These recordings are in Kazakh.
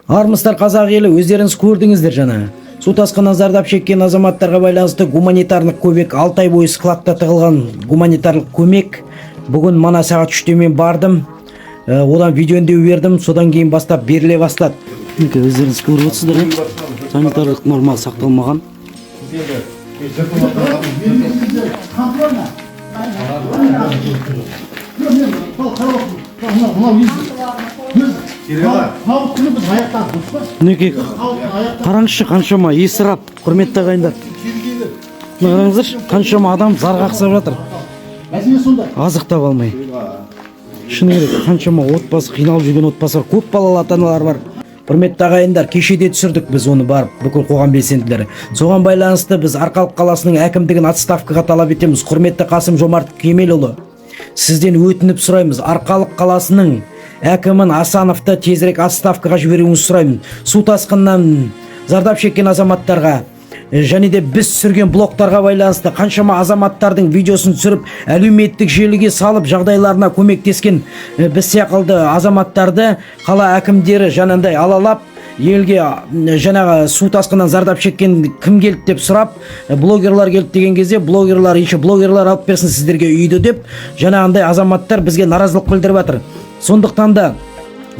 Армысыздар, қазақ елі! Өздеріңіз көрдіңіздер, жаңа су тасқынынан зардап шеккен азаматтарға байланысты гуманитарлық көмек, 6 ай бойы складта тығылған гуманитарлық көмек бүгін мана сағат 3-те мен бардым. Одан видео үндеу бердім, содан кейін бастап беріле бастады. Мінекей, өздеріңіз көріп отырсыздар, иә, санитарлық норма сақталмаған. Қамты бар ма? Жоқ, мен сол қарап отырмын. Мынау біз халық күні біз аяқтадық, дұрыс па? Мінекей, Халықтың аяқтадық. қараңызшы, қаншама ысырап. Құрметті ағайындар, мына қараңыздаршы, қаншама адам зар қақсап жатыр. Мәселе сонда. Азық таба алмай. Шыны керек, қаншама отбасы, қиналып жүрген отбасы бар, көп балалы ата аналар бар. Құрметті ағайындар, кеше де түсірдік біз оны барып, бүкіл қоғам белсенділері. Соған байланысты біз Арқалық қаласының әкімдігін отставкаға талап етеміз. Құрметті Қасым Жомарт Кемелұлы, сізден өтініп сұраймыз, Арқалық қаласының әкімін Асановты тезірек отставкаға жіберуіңізді сұраймын. Су тасқынынан зардап шеккен азаматтарға және де біз түсірген блогтарға байланысты қаншама азаматтардың видеосын түсіріп, әлеуметтік желіге салып, жағдайларына көмектескен біз секілді азаматтарды қала әкімдері жаңағындай алалап, елге жаңағы су тасқынынан зардап шеккен кім келді деп сұрап, блогерлар келді деген кезде, блогерлар еще блогерлар алып берсін сіздерге үйді деп, жаңағындай азаматтар бізге наразылық білдіріп жатыр. Сондықтан да,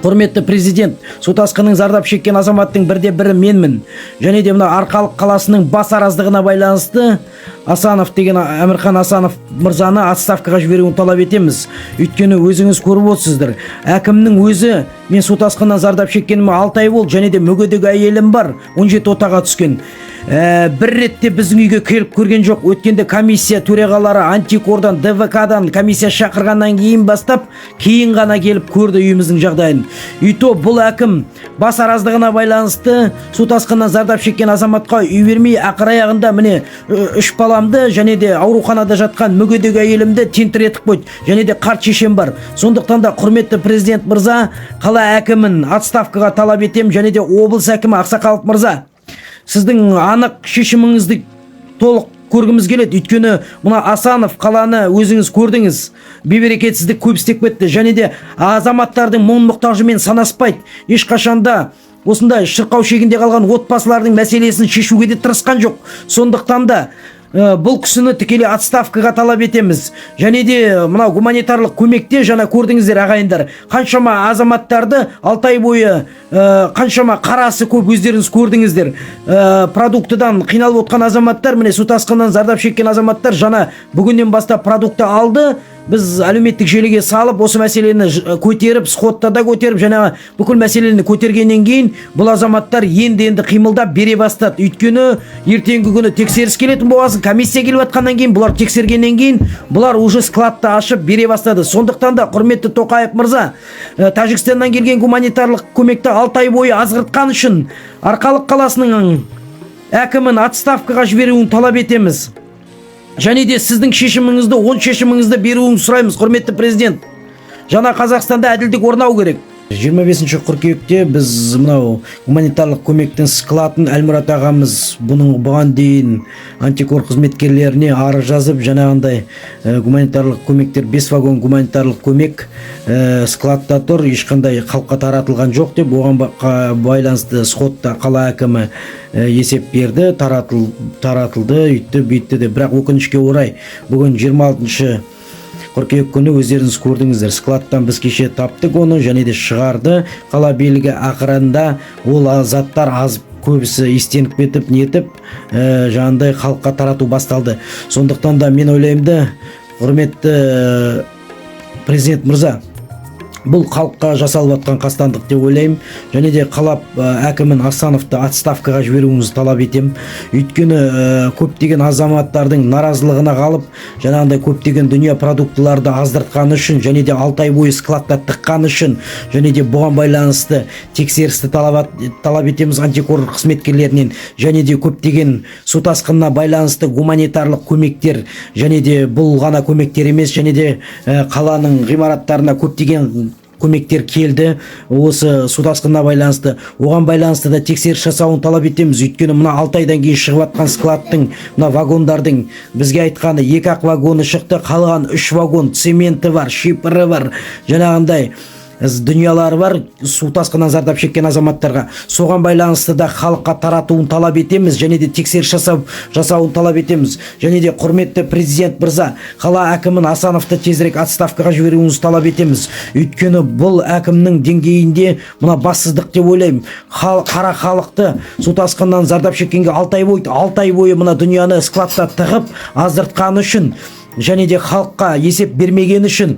құрметті президент, су тасқынының зардап шеккен азаматтың бірде бірі менмін. Және де мына Арқалық қаласының бас араздығына байланысты Асанов деген, Әмірхан Асанов мырзаны отставкаға жіберуін талап етеміз. Өйткені өзіңіз көріп отырсыздар, әкімнің өзі, мен су тасқынынан зардап шеккеніме 6 ай болды және де мүгедек әйелім бар, 17 отаға түскен. Бір ретте біздің үйге келіп көрген жоқ. Өткенде комиссия төрағалары антикордан, ДВК-дан комиссия шақырғаннан кейін бастап, кейін ғана келіп көрді үйіміздің жағдайын. И то бұл әкім бас араздығына байланысты су тасқынынан зардап шеккен азаматқа үй бермей, ақыр аяғында міне үш баламды және де ауруханада жатқан мүгедек әйелімді тентіретіп қойды және де қарт шешем бар. Сондықтан да, құрметті президент мырза, қала әкімін отставкаға талап етемін. Және де облыс әкімі Ақсақалов мырза, сіздің анық шешіміңізді толық көргіміз келеді. Өйткені мына Асанов қаланы өзіңіз көрдіңіз, бейберекетсіздік көп істеп кетті және де азаматтардың мұң мұқтажымен санаспайды. Ешқашанда осындай шырқау шегінде қалған отбасылардың мәселесін шешуге де тырысқан жоқ. Сондықтан да бұл кісіні тікелей отставкаға талап етеміз. Және де мынау гуманитарлық көмекте жаңа көрдіңіздер, ағайындар, қаншама азаматтарды 6 ай бойы, қаншама қарасы көп, өздеріңіз көрдіңіздер. Продуктыдан қиналып отқан азаматтар, міне, су тасқынынан зардап шеккен азаматтар жаңа бүгіннен бастап продукты алды. Біз әлеуметтік желіге салып, осы мәселені көтеріп, сходта да көтеріп, жаңағы бүкіл мәселені көтергеннен кейін бұл азаматтар енді енді қимылдап бере бастады. Өйткені ертеңгі күні тексеріс келетін болғасын, комиссия келіп жатқаннан кейін, бұлар тексергеннен кейін, бұлар уже складты ашып бере бастады. Сондықтан да, құрметті Тоқаев мырза, Тәжікстаннан келген гуманитарлық көмекті 6 ай бойы азғыртқан үшін Арқалық қаласының әкімін отставкаға жіберуін талап етеміз. Және де сіздің шешіміңізді, оң шешіміңізді беруіңізді сұраймыз. Құрметті президент, жаңа Қазақстанда әділдік орнау керек. 25 қыркүйекте біз мынау гуманитарлық көмектің складын, Әлмұрат ағамыз бұның бұған дейін антикор қызметкерлеріне арыз жазып, жаңағындай гуманитарлық көмектер, 5 вагон гуманитарлық көмек складта тұр, ешқандай халыққа таратылған жоқ деп, оған байланысты сходта қала әкімі есеп берді, таратылды, үйтті бүйтті деп. Бірақ өкінішке орай, бүгін 26 қыркүйек күні өздеріңіз көрдіңіздер, складтан біз кеше таптық оны және де шығарды қала билігі. Ақырында ол заттар аз, көбісі иістеніп кетіп, нетіп, жаңағындай халыққа тарату басталды. Сондықтан да мен ойлаймын да, құрметті президент мырза, бұл халыққа жасалып жатқан қастандық деп ойлаймын. Және де қала әкімін Асановты отставкаға жіберуіңізді талап етемін. Өйткені көптеген азаматтардың наразылығына қалып, жаңағындай көптеген дүние, продуктыларды аздыртқаны үшін және де 6 ай бойы складта тыққаны үшін және де бұған байланысты тексерісті талап етеміз антикор қызметкерлерінен. Және де көптеген су тасқынына байланысты гуманитарлық көмектер және де бұл ғана көмектер емес, және де қаланың ғимараттарына көптеген көмектер келді осы су тасқынына байланысты. Оған байланысты да тексеріс жасауын талап етеміз. Өйткені мына 6 айдан кейін шығып жатқан складтың, мына вагондардың бізге айтқаны, екі ақ вагоны шықты, қалған үш вагон цементі бар, шипыры бар, жаңағындай дүниялары бар су тасқынынан зардап шеккен азаматтарға. Соған байланысты да халыққа таратуын талап етеміз және де тексеріс жасауын талап етеміз. Және де құрметті президент мырза, қала әкімін Асановты тезірек отставкаға жіберуіңізді талап етеміз. Өйткені бұл әкімнің деңгейінде мына бассыздық деп ойлаймын. Қара халықты су тасқынынан зардап шеккенге 6 ай бойы, 6 ай бойы мына дүнияны складта тығып аздыртқаны үшін және де халыққа есеп бермегені үшін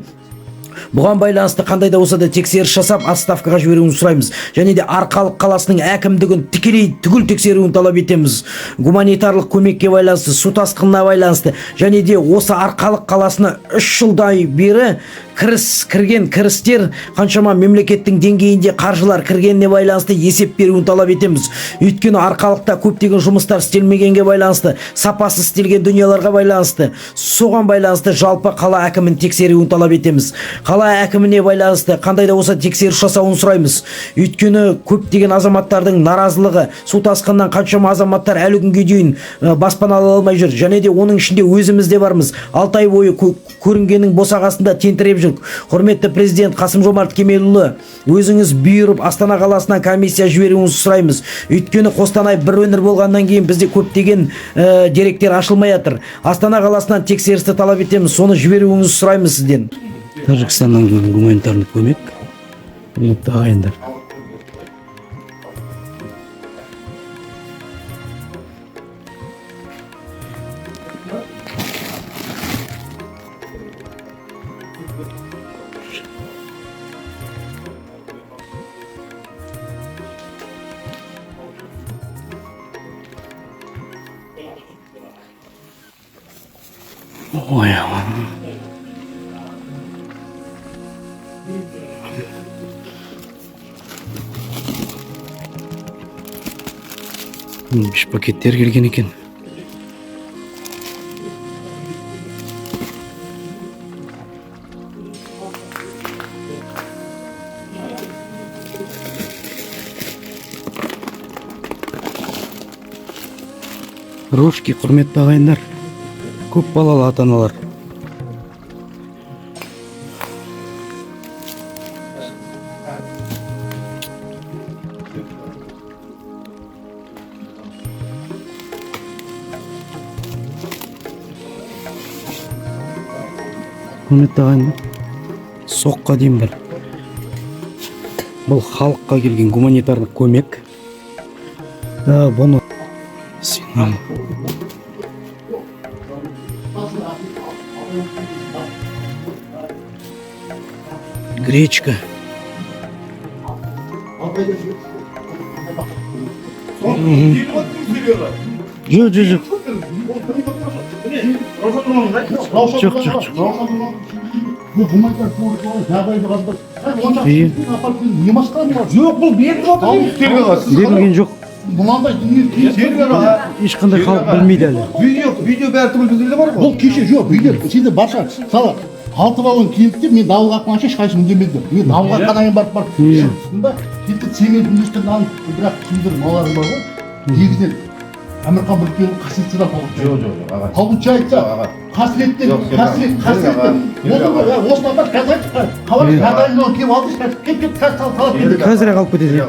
бұған байланысты қандай да болса да тексеріс жасап отставкаға жіберуін сұраймыз. Және де Арқалық қаласының әкімдігін тікелей түгел тексеруін талап етеміз. Гуманитарлық көмекке байланысты, су тасқынына байланысты және де осы Арқалық қаласына 3 жылдай бері кірген кірістер қаншама мемлекеттің деңгейінде қаржылар кіргеніне байланысты есеп беруін талап етеміз. Өйткені Арқалықта көптеген жұмыстар істелмегенге байланысты, сапасыз істелген дүниелерге байланысты, соған байланысты жалпы қала әкімін тексеруін талап етеміз. Қала әкіміне байланысты қандай да болса тексеріс жасауын сұраймыз. Өйткені көптеген азаматтардың наразылығы, су тасқынынан қаншама азаматтар әлі күнге дейін баспана ала алмай жүр. Және де оның ішінде өзіміз де бармыз. 6 ай бойы көрінгеннің босағасында тентіреп жүрік. Құрметті президент Қасым-Жомарт Кемелұлы, өзіңіз бұйырып Астана қаласынан комиссия жіберуіңізді сұраймыз. Өйткені Қостанай бір өңір болғаннан кейін бізде көптеген деректер ашылмай жатыр. Астана қаласынан тексерісті талап етеміз, соны жіберуіңізді сұраймыз сізден. Тәжікстаннан келген гуманитарлық көмек, құрметті ағайындар. Ой, үш пакеттер келген екен. Рожки, құрметті ағайындар, көп балалы ата-аналар. Құрметті ағайындар, соққа дейін бар. Бұл халыққа келген гуманитарлық көмек. Бұны сенам. Гречка. Жоқ, жоқ, жоқ. Жоқ, жоқ, жоқ. Жоқ, бұл беріліп жатыр. Берілген жоқ. Мынандай дүние Ешқандай халық білмейді әлі. Видео бәрі түгел бізде бар ғой. Бұл кеше жоқ, видео сенде барша. Мысалы, 6 баллон келді де, мен дауыл қаққанша ешқайсысы үндемеді. Мен дауыл қаққаннан кейін барып түсіндім ба? Келді цемент үстін алып, бірақ түсіндір мыналарың бар ғой. Негізінен Әмірхан Бүркенұлы қасиетсіз адам. Жоқ, жоқ, аға. Получается, қасіреттен, қасірет, қасіреттен. Осыны апарып, қазір айтшы, қалай жағдайын келіп алды, кеп, кеп, қазір салып кетеді. Қазір-ақ алып кетеді.